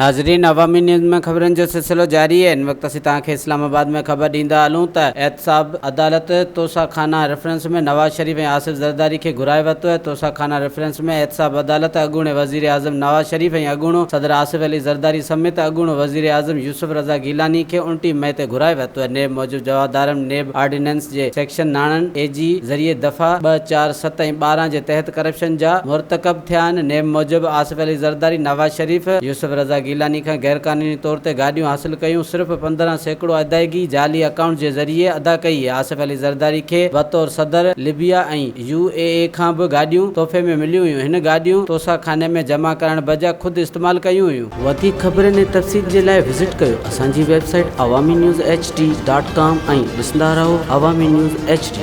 ناظرين عوامي نيوز ۾ خبرن جو سلسلو جاري آهي هن وقت اسين توهان کي اسلام آباد ۾ خبر ڏيندا هلون ته احتساب عدالت توسا خانه ريفرنس ۾ نواز شريف ۽ آصف زرداري کي گهرائي ورتو آهي توسا خانه ريفرنس ۾ احتساب عدالت اڳوڻي وزيراعظم نواز شريف ۽ اڳوڻو صدر آصف علي زرداري سميت اڳوڻو وزيراعظم يوسف رضا گيلاني کي 29 مئي تي گهرائي ورتو آهي نيب موجب جوابدارن نيب آرڊيننس جي سيڪشن ناڻن اي جي ذريعي دفعا 2، 4، 7 ۽ 12 جي تحت ڪرپشن جا مرتڪب ٿيا آهن، نيب موجب آصف علي زرداري، نواز شريف، يوسف رضا گيلاني کان غيرقانوني طور تي گاڏيون حاصل ڪيون، صرف 15% ادائيگي جعلي اڪائونٽس جي ذريعي ادا ڪئي، آصف علي زرداري کي بطور صدر لبيا ۽ يو اي اي کان به گاڏيون تحفي ۾ مليون هيون، هن گاڏيون توسا خاني ۾ جمع ڪرائڻ بجاء خود استعمال ڪيون هيون. وڌيڪ خبرن ۽ تفصيل جي لاء وزٽ ڪيو اسان جي website Awami news H D dot com ۽ ڏسندا رهو عوامي نيوز ايڇ ڊي.